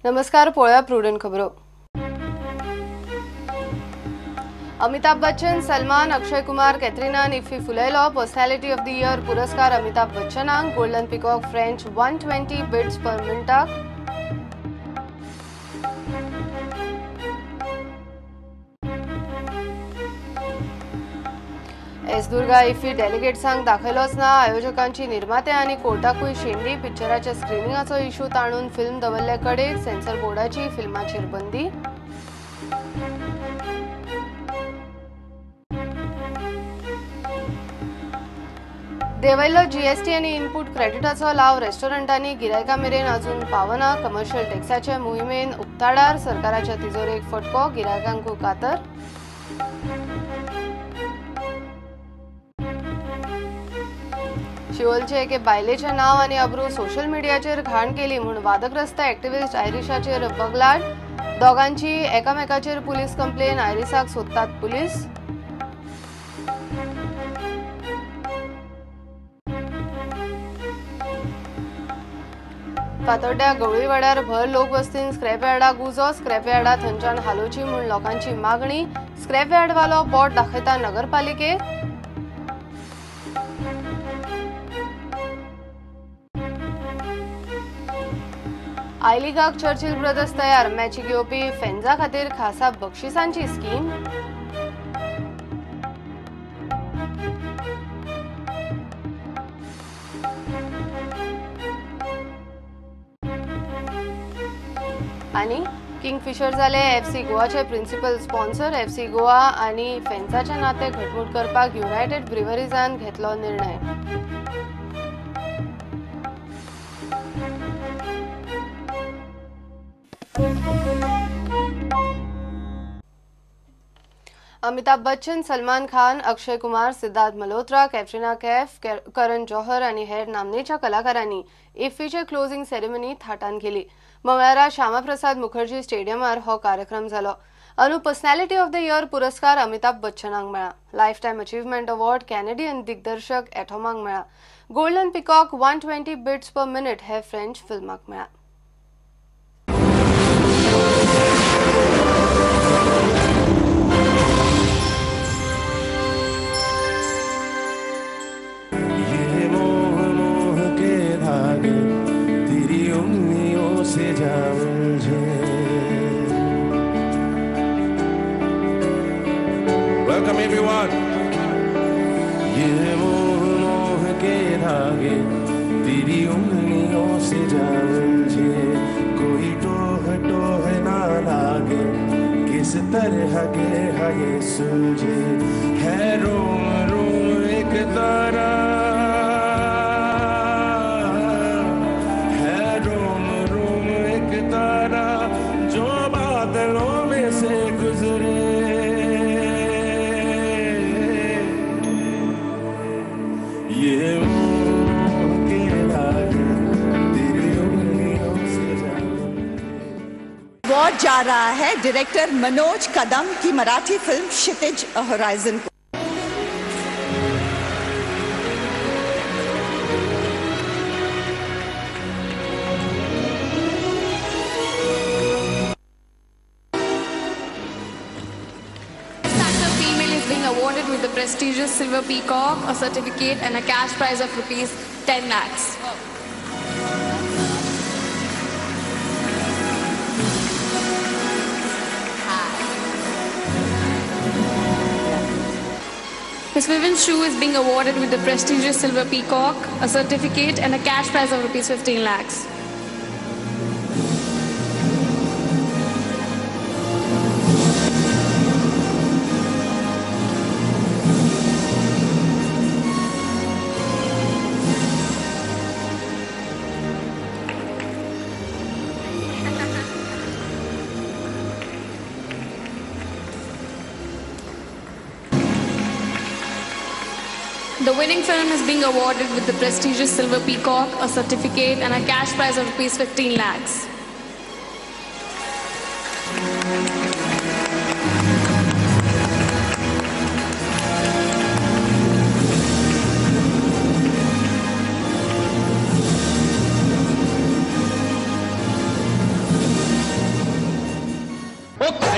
नमस्कार, पळोवया प्रुडंट खबरो. अमिताभ बच्चन, सलमान, अक्षय कुमार, कॅटरीना इफ्फी फुलयलो. पर्सनॅलिटी ऑफ the year पुरस्कार अमिताभ बच्चनाक. Golden peacock French 120 beats per मिनटाक. एस दुर्गा इफ्फी डेलिगेट्सांक दाखयलोच ना. आयोजकांची निर्माते आनी कोर्टाकूय शेंडी. पिक्चराच्या स्क्रिनिंगाचो इशू ताणून फिल्म दवरले कडेन. सेन्सर बोर्डाची फिल्माचेर बंदी. देवयल्लो जीएसटी आनी इनपूट क्रेडिटाचो लाव रेस्टॉरंटांनी गिरायकां मेरेन अजून पावना. कमर्शियल टॅक्साचे मोहिमेन उक्ताडार. सरकाराच्या तिजोरेक फटको, गिरायकांकूय कातर. शिवोलचे एके बायलेचें नांव आनी अब्रू सोशल मिडियाचेर घाण केली म्हूण वादग्रस्त एक्टिविस्ट आयरिशाचेर बगलाट. दोगांची एकामेकाचेर पुलीस कंप्लेन. आयरिसाक सोदतात पुलीस. फातोड्ड्या गवळीवाड्यार भर लोकवस्तीन स्क्रॅप यार्डाक उजो. स्क्रॅप यार्डा थंयच्यान हालोवची म्हूण लोकांची मागणी. स्क्रॅप यार्डवालो बोट दाखयता नगरपालिकेक. I लिगाक चर्चिल ब्रदर्स तयार. मॅची घेवपी फॅन्सा खातीर खासा बक्षिसांची स्कीम. आनी किंगफिशर जाले एफसी गोवाचे प्रिन्सिपल स्पॉन्सर. एफसी गोवा आनी फॅन्साचें नातें घटमूट करपाक युनायटेड ब्रिवरीजान घेतलो निर्णय. अमिताभ बच्चन, सलमान खान, अक्षय कुमार, सिद्धार्थ मल्होत्रा, कॅटरीना कैफ, करण जौहर आनी हेर नामनेच्या कलाकारांनी इफ्फीचे क्लोजिंग सेरेमनी थाटान केली. मंगळारा श्यामाप्रसाद मुखर्जी स्टेडियमार हो कार्यक्रम जालो. अंदू पर्सनॅलिटी ऑफ the year पुरस्कार अमिताभ बच्चनाक मेळ्ळा. Life time achievement award Canadian दिग्दर्शक एटोमाक मेळ्ळा. Golden peacock 120 beats per minute हे फ्रेंच फिल्माक मेळ्ळा. Welcome everyone. ये मोह मोह के धागे तेरी उंगलियों से जा उलझे, कोई टोह टोह ना लागे, किस तरह के है ये सुलझे, है रोम रोम एक तारा, है रोम रोम एक तारा जो बादलों में से गुजरे. ये अवार्ड जा रहा है डायरेक्टर मनोज कदम की मराठी फिल्म क्षितिज होराइजन को. Awarded with the prestigious Silver Peacock, a certificate and a cash prize of rupees 10 lakhs. Ms. Vivian Shu is being awarded with the prestigious Silver Peacock, a certificate and a cash prize of rupees 15 lakhs. The winning film is being awarded with the prestigious Silver Peacock, a certificate and a cash prize of rupees 15 lakhs.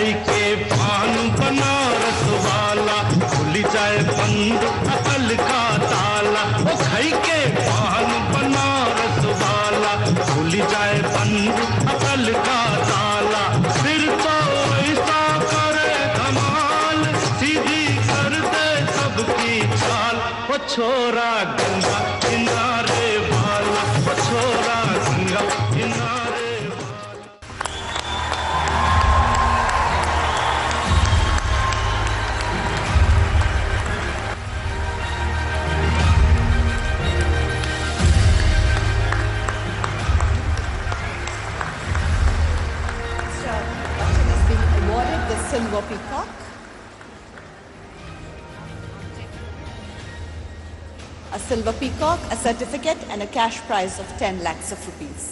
खाई K पान बनारस वाला, खुल जाए बंद अकल का ताला। ओ खाई के पान बनारस वाला, खुल जाए बंद अकल का ताला। फिर तो ऐसा करे धमाल, सीधी कर दे सबकी चाल। ओ छोरा गंगा किनारे वाला, ओ छोरा गंगा किनारे। Silver Peacock. A silver peacock, a certificate and a cash prize of 10 lakhs of rupees.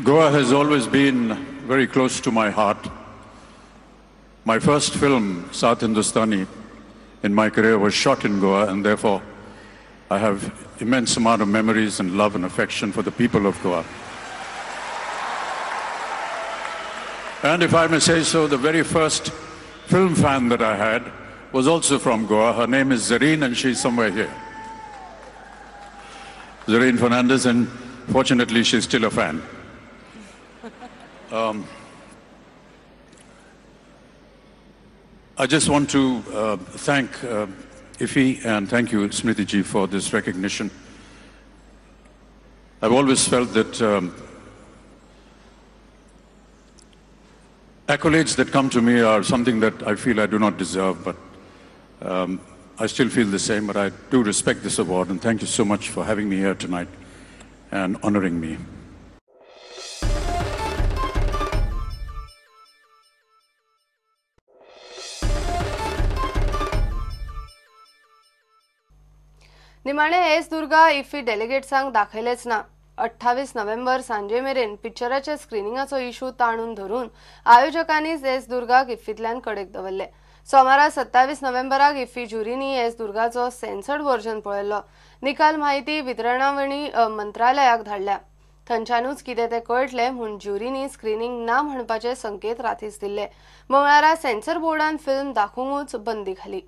Goa has always been very close to my heart. My first film, Saat Hindustani, in my career was shot in Goa, and therefore I have immense amount of memories and love and affection for the people of Goa. And if I may say so, the very first film fan that I had was also from Goa. Her name is Zareen, and she's somewhere here. Zareen Fernandez, and fortunately she's still a fan. I just want to thank IFFI and thank you, Smriti ji, for this recognition. I've always felt that accolades that come to me are something that I feel I do not deserve, but I still feel the same, but I do respect this award, and thank you so much for having me here tonight and honoring me. निमाणे S Durga IFFI डेलिगेट्सांक दाखयलेच ना. 28 नोव्हेंबर सांजे मेरेन पिक्चराच्या स्क्रिनिंगाचो issue ताणून धरून आयोजकांनीच S दुर्गाक इफ्फींतल्यान कडेक दवरले. सोमारा 27 नोव्हेंबराक इफ्फी ज्युरींनी एस दुर्गाचो सेन्सर्ड व्हर्जन पळयल्लो. निकाल म्हायती वितरणावणी मंत्रालयाक धाडल्या. थंयच्यानूच कितें तें कळटलें म्हूण ज्युरींनी स्क्रिनींग ना म्हणपाचे संकेत रातीच दिल्ले. मंगळारा सेन्सर बोर्डान फिल्म दाखोवंकूच बंदी घाली.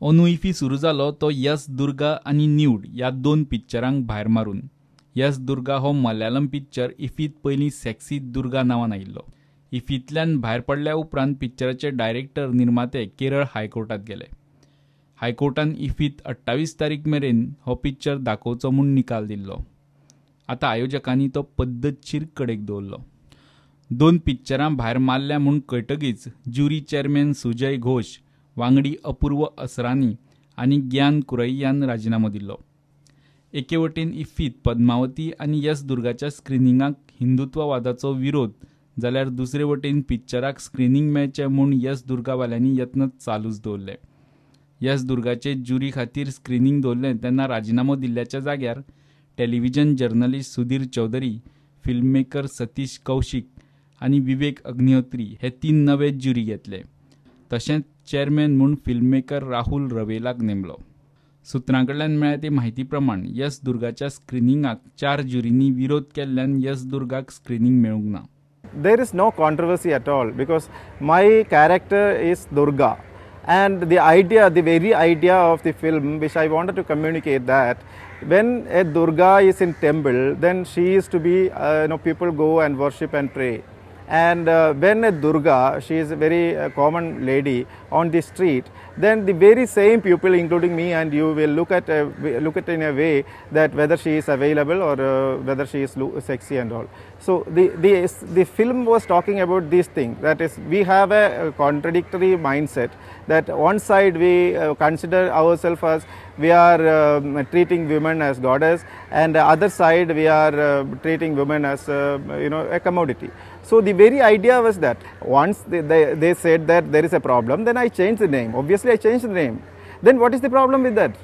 अंदू इफ्फी सुरू जालो तो यस दुर्गा आनी न्यूड ह्या दोन पिक्चरांक भायर मारून. यस दुर्गा हो मलयालम पिक्चर इफ्फीत पयलीं सेक्सी दुर्गा नांवान आयिल्लो. इफ्फींतल्यान भायर पडल्या उपरांत पिक्चराचे डायरेक्टर निर्माते केरळ हायकोर्टांत गेले. हायकोर्टान इफ्फीत 28 तारीख मेरेन हो पिक्चर दाखोवचो म्हूण निकाल दिल्लो. आतां आयोजकांनी तो पद्दतशीर कडेक दवरलो. दोन पिक्चरां भायर मारल्या म्हूण कळटकीच ज्युरी चेअरमॅन सुजय घोष, वांगडी अपूर्व असरानी आनी ज्ञान कुरैयान राजिनामो दिल्लो. एके वटेन इफ्फीत पद्मावती आनी यस दुर्गाच्या स्क्रिनिंगाक हिंदुत्ववादाचो विरोध जाल्यार दुसरे वटेन पिक्चराक स्क्रिनींग मेळचें म्हूण यस दुर्गावाल्यांनी यत्न चालूच दवरले. यस दुर्गाचे ज्युरी खातीर स्क्रिनींग दवरलें तेन्ना राजिनामो दिल्ल्याच्या जाग्यार television journalist Sudhir Chaudhary, filmmaker Satish Kaushik आनी विवेक अग्निहोत्री हे 3 नवे ज्युरी घेतले. तशेंच चेअरमॅन म्हूण फिल्ममेकर राहुल रवेलाक नेमलो. सुत्रां कडल्यान मेळ्ळ्या ते म्हायती प्रमाण यस दुर्गाच्या स्क्रिनिंगाक 4 ज्युरींनी विरोध केल्ल्यान यस दुर्गाक स्क्रिनींग मेळूंक ना. There is no controversy at all because my character is Durga, and the idea, the very idea of the film which I wanted to communicate, that when a Durga is in temple, then she is to be, people go and worship and pray. And when a Durga, she is a very common lady on the street, then the very same people, including me and you, will look at in a way that whether she is available or whether she is sexy and all. So the film was talking about this thing, that is, we have a contradictory mindset, that one side we consider ourselves as we are treating women as goddess, and the other side we are treating women as a commodity. So the very idea was that once they said that there is a problem, then I changed the name. Obviously I changed the name. Then what is the problem with that?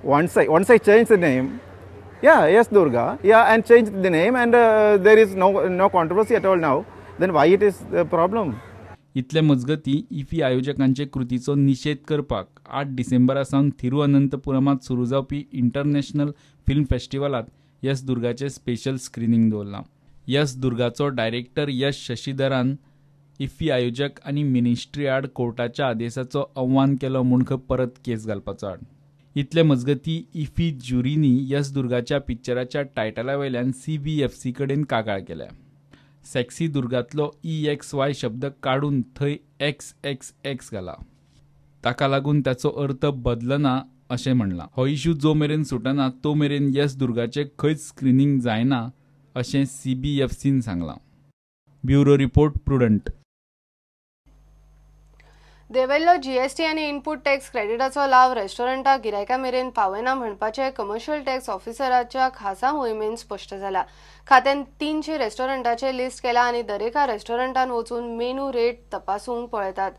Once I changed the name, yeah, yes Durga, yeah, and changed the name, and there is no controversy at all now. Then why it is the problem? इतले मजगती इफी आयोजकांचे कृतीचो निशेध करपाक 8 डिसेंबरा सावन थिरुअनंतपुरमात सुरू जावपी international film फेस्टिवलात यस दुर्गाचे स्पेशल स्क्रिनींग दवरलां. यस दुर्गाचो डायरेक्टर यश शशीधरान इफी आयोजक आनी मिनिस्ट्री आड कोर्टाच्या आदेशाचो आव्हान केलो म्हूण खंय परत केस घालपाचो आड. इतले मजगती इफी ज्युरींनी यस दुर्गाच्या पिक्चराच्या टायटला वयल्यान CBFC कडेन कागाळ केल्या. सेक्सी दुर्गांतलो EXY शब्द काडून थंय XXX घाला, ताका लागून ताचो अर्थ बदलना अशें म्हणलां. हो इश्यू जो मेरेन सुटना तो मेरेन यस दुर्गाचें खंयच स्क्रिनींग जायना अशें CBFCन सांगलां. Bureau report, Prudent. देवेल्लो जीएसटी आनी इनपूट टॅक्स क्रेडिटाचो लाव रेस्टॉरंटा गिरायकां मेरेन पावयना म्हणपाचें कमर्शियल टॅक्स ऑफिसराच्या खासा मोहिमेन स्पश्ट जाला. खात्यान 300 रेस्टॉरंटाचें लिस्ट केलां आनी दरेका रेस्टॉरंटान वचून मेनू रेट तपासूंक पळयतात.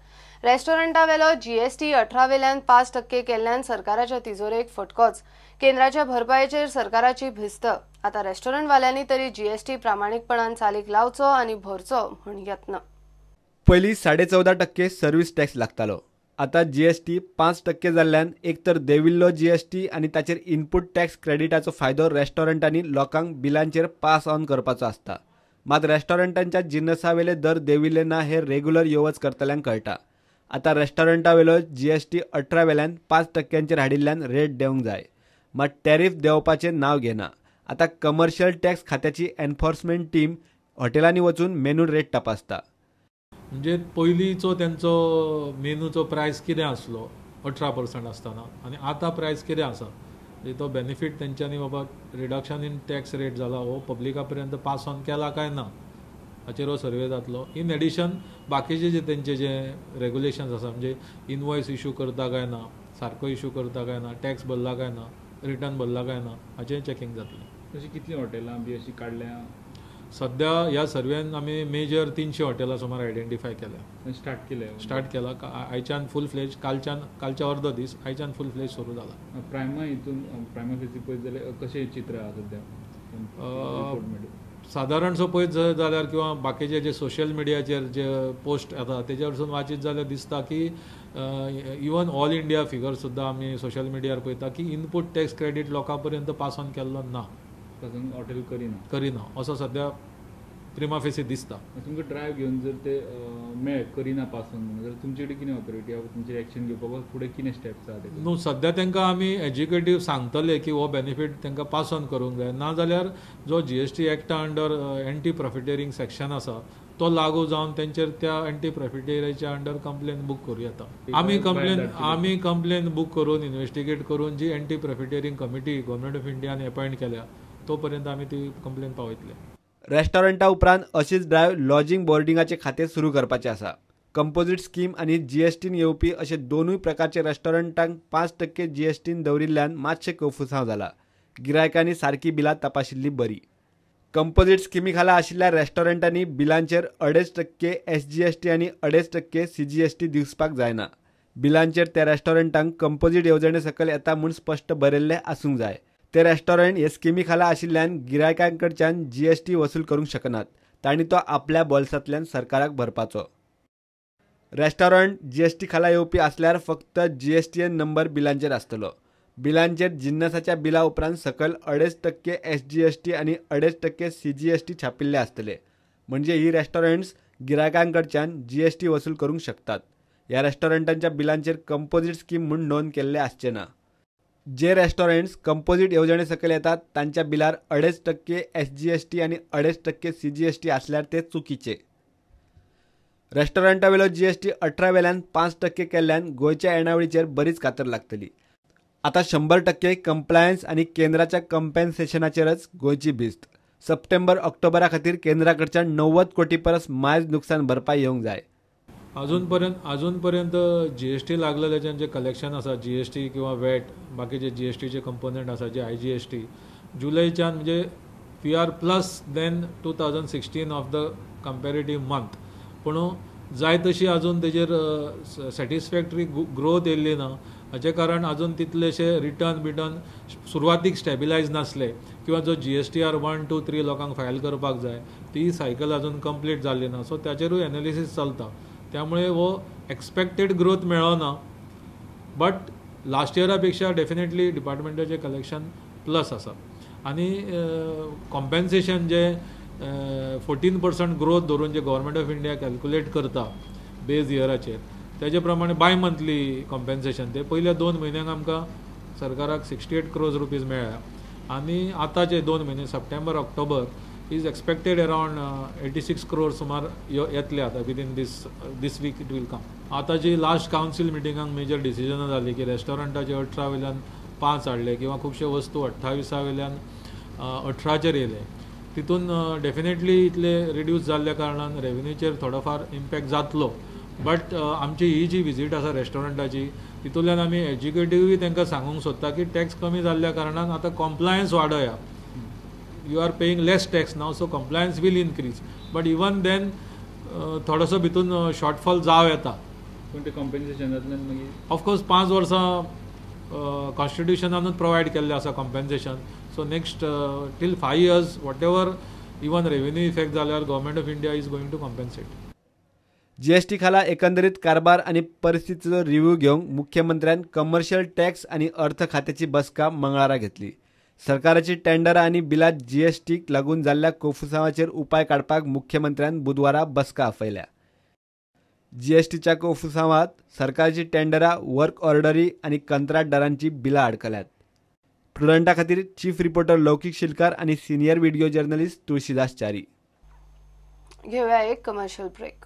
रेस्टॉरंटावेलो जीएसटी 18 वेल्यान 5% केल्ल्यान सरकाराच्या तिजोरेक फटकोच. केंद्राच्या भरपायेचेर सरकाराची भिस्त. आतां रेस्टॉरंटवाल्यांनी तरी जीएसटी प्रामाणीकपणान चालीक लावचो आनी भरचो म्हूण यत्न. पयलीं 14.5% सर्वीस टॅक्स लागतालो, आतां जीएसटी 5% जाल्ल्यान एक तर देंविल्लो जीएसटी आनी ताचेर इनपूट टॅक्स क्रेडिटाचो फायदो रेस्टॉरंटांनी लोकांक बिलांचेर पास ऑन करपाचो आसता. मात रेस्टॉरंटांच्या जिनसावेले दर देंविल्ले ना हे रेगुलर यो वच करतल्यांक कळटा. आतां रेस्टॉरंटावेलो जीएसटी 18 वेल्यान 5% हाडिल्ल्यान रेट देंवंक जाय, मात टॅरीफ देंवपाचें नांव घेना. आतां कमर्शियल टॅक्स खात्याची एनफोर्समेंट टीम हॉटेलांनी वचून मेनू रेट तपासता. म्हणजे पयलींचो तेंचो मेनूचो प्रायस कितें आसलो 18% आसतना आनी आतां प्रायस कितें आसा, म्हणजे तो बेनिफीट तेंच्यांनी बाबा रिडक्शन इन टॅक्स रेट जाला हो पब्लिका पर्यंत पास ऑन केला काय ना हाचेर हो सर्वे जातलो. इन एडिशन बाकीचे जे तेंचे जे रेगुलेशन्स आसा, म्हणजे इनवॉयस इशू करता काय ना, सारको इशू करता काय ना, टॅक्स भरला काय ना, रिटर्न भरला काय ना, हाचें चॅकिंग जातलें. तशी कितलीं हॉटेलां बी अशीं काडल्या? सद्या ह्या सर्वेन आमी मेजर 300 हॉटेलां सुमार आयडेंटिफाय केल्या. स्टार्ट केला आयच्यान फूल फ्लेज, कालच्या अर्दो दीस आयच्यान फूल फ्लेज सुरू जाला. प्रायमा हितून प्रायमा फेसी पळयत जाल्यार कशें चित्र आसा सद्या? सादारणसो पळयत जाल्यार किंवा बाकीचे जे सोशल मिडियाचेर जे पोस्ट येता तेज्या वरसून वाचीत जाल्यार दिसता की इवन ऑल इंडिया फिगर सुद्दां आमी सोशल मिडियार पळयता की इनपूट टॅक्स क्रेडीट लोकां पर्यंत पास ऑन केल्लो ना, हॉटेल करिना असो सद्या प्रिमा फेसी दिसता. तुमकां ड्रायव्ह घेवन जर ते मेळ करिना पासून जाल्यार तुमचे कडेन कितें ऑथॉरिटी आसा, तुमचे एक्शन घेवपाक फुडें कितें स्टेप्स आसा? न्हू, सद्या तांकां आमी एज्युकेटीव सांगतले की हो बेनिफीट तांकां पास ऑन करूंक जाय, ना जाल्यार जो जीएसटी एक्टा अंडर एंटी प्रॉफिटियरींग सेक्शन आसा तो लागू जावन तेंचेर त्या एंटी प्रॉफिटियरीच्या अंडर कंप्लेन बूक करूं येता. आमी कंप्लेन बूक करून इन्वेस्टिगेट करून जी anti profiteering committee government of इंडियान अपॉयंट केल्या तो पर्यंत आमी ती कंप्लेन पावयतले. रेस्टॉरंटा उपरांत अशीच ड्रायव्ह लॉजिंग बोर्डिंगाचे खातें सुरू करपाचें आसा. कंपोजीट स्कीम आनी जीएसटीन येवपी अशे दोनूय प्रकारचे रेस्टॉरंटांक 5% जीएसटीन दवरिल्ल्यान मातशें कोफुसांव जाला. गिरायकांनी सारकी बिलां तपाशिल्ली बरी. कंपोजीट स्किमी खाला आशिल्ल्या रेस्टॉरंटांनी बिलांचेर 2.5% SGST आनी 2.5% CGST दिवपाक जायना. बिलांचेर त्या रेस्टॉरंटांक कंपोजीट येवजणे सकयल येता म्हूण स्पश्ट बरयल्लें आसूंक जाय. ते रेस्टॉरंट हे स्किमी खाला आशिल्ल्यान गिरायकांकडच्यान जीएसटी वसूल करूंक शकनात, तांणी तो आपल्या बोल्सांतल्यान सरकाराक भरपाचो. रेस्टॉरंट जीएसटी खाला येवपी आसल्यार फक्त जीएसटीएन नंबर बिलांचेर आसतलो. बिलांचेर जिन्नसाच्या बिला उपरांत सकयल 2.5% SGST आनी 2.5% CGST छापिल्ले आसतले. म्हणजे ही रेस्टॉरंट्स गिरायकांकडच्यान जीएसटी वसूल करूंक शकतात. ह्या रेस्टॉरंटांच्या बिलांचेर कंपोजीट स्कीम म्हूण नोंद केल्ले आसचे ना. जे रेस्टॉरंट्स कंपोजीट येवजणे सकयल येतात तांच्या बिलार 2.5% SGST आनी 2.5% CGST आसल्यार ते चुकीचे. रेस्टॉरंटावेलो जीएसटी 18 वेल्यान 5% केल्ल्यान गोंयच्या येणावळीचेर बरीच कातर लागतली. आतां 100% कंप्लायन्स आनी केंद्राच्या कंपेन्सेशनाचेरच गोंयची भिस्त. सप्टेंबर ऑक्टोबरा खातीर केंद्रा कडच्यान 90 कोटी परस मायज नुकसान भरपाय येवंक जाय. अजून पर्यंत जीएसटी लागलेल्याच्यान जे कलेक्शन आसा, जीएसटी किंवा वॅट, बाकीचे जीएसटीचे कंपोनंट आसा जे IGST, जुलयच्यान म्हणजे We are plus than 2016 of the comparative month, पूण जाय तशी अजून तेजेर सॅटिस्फॅक्टरी ग्रोथ येयल्ली ना. हाचें कारण अजून तितलेशे रिटर्न बिटर्न सुरवातीक स्टेबिलायज नासले किंवा जो GSTR 1, 2, 3 लोकांक फायल करपाक जाय ती सायकल अजून कंप्लीट जाल्ली ना. सो ताचेरूय एनालिसीस चलता, त्यामुळे हो एक्सपेक्टेड ग्रोथ मेळना, बट लास्ट इयरा पेक्षा डेफिनेटली डिपार्टमेंटाचें कलेक्शन प्लस आसा. आनी कॉम्पेन्सेशन जे 14% ग्रोथ धरून जे गव्हर्मेंट ऑफ इंडिया कॅल्क्युलेट करता बेज इयराचेर, तेजे प्रमाणे बाय मंथली कॉम्पेन्सेशन ते पयल्या 2 म्हयन्यांक आमकां सरकाराक 68 crores rupees मेळ्ळ्या आनी आतांचे 2 म्हयने September October is expected around 86 crore सुमार येतले आतां within this week it will come. आतां जी लास्ट कावन्सील मिटिंगाक मेजर डिसिजनां जालीं की रेस्टॉरंटाचे 18 वयल्यान 5 हाडले किंवा खुबशे वस्तू 28 वयल्यान 18चेर येयले, तितून डेफिनेटली इतले रिड्यूस जाल्ल्या कारणान रेवेन्यूचेर थोडोफार इम्पॅक्ट जातलो. बट आमची ही जी विजीट आसा रेस्टॉरंटाची तितूंतल्यान आमी एज्युकेटिव्हूय तांकां सांगूंक सोदता की टॅक्स कमी जाल्ल्या कारणान आतां compliance Wadiyar, you are paying less tax now so compliance will increase, but even then थोडोसो भितून शॉर्टफॉल जावं येता. पूण ते कॉम्पेन्सेशनांतल्यान मागीर ऑफकोर्स 5 वर्सां कॉन्स्टिट्युशनानूच प्रोवायड केल्लें आसा compensation, so next till 5 years whatever even revenue effect जाल्यार government of India is going to compensate. GST खाला एकंदरीत कारभार आनी परिस्थितीचो रिव्ह्यू घेवंक मुख्यमंत्र्यान कमर्शियल टॅक्स आनी अर्थ खात्याची बसका मंगळारा घेतली. सरकाराची टेंडरां आनी बिलां जीएसटीक लागून जाल्ल्या कोफुसांवाचेर उपाय काडपाक मुख्यमंत्र्यान बुधवारा बसका आपयल्या. जीएसटीच्या कोफुसांवांत सरकारची टेंडरां, वर्क ऑर्डरी आनी कंत्राटदारांची बिलां आडकल्यात. प्रुडंटा खातीर चीफ रिपोर्टर लौकीक शिलकार आनी senior video journalist Tulsidas Chari. घेऊया एक कमर्शियल ब्रेक.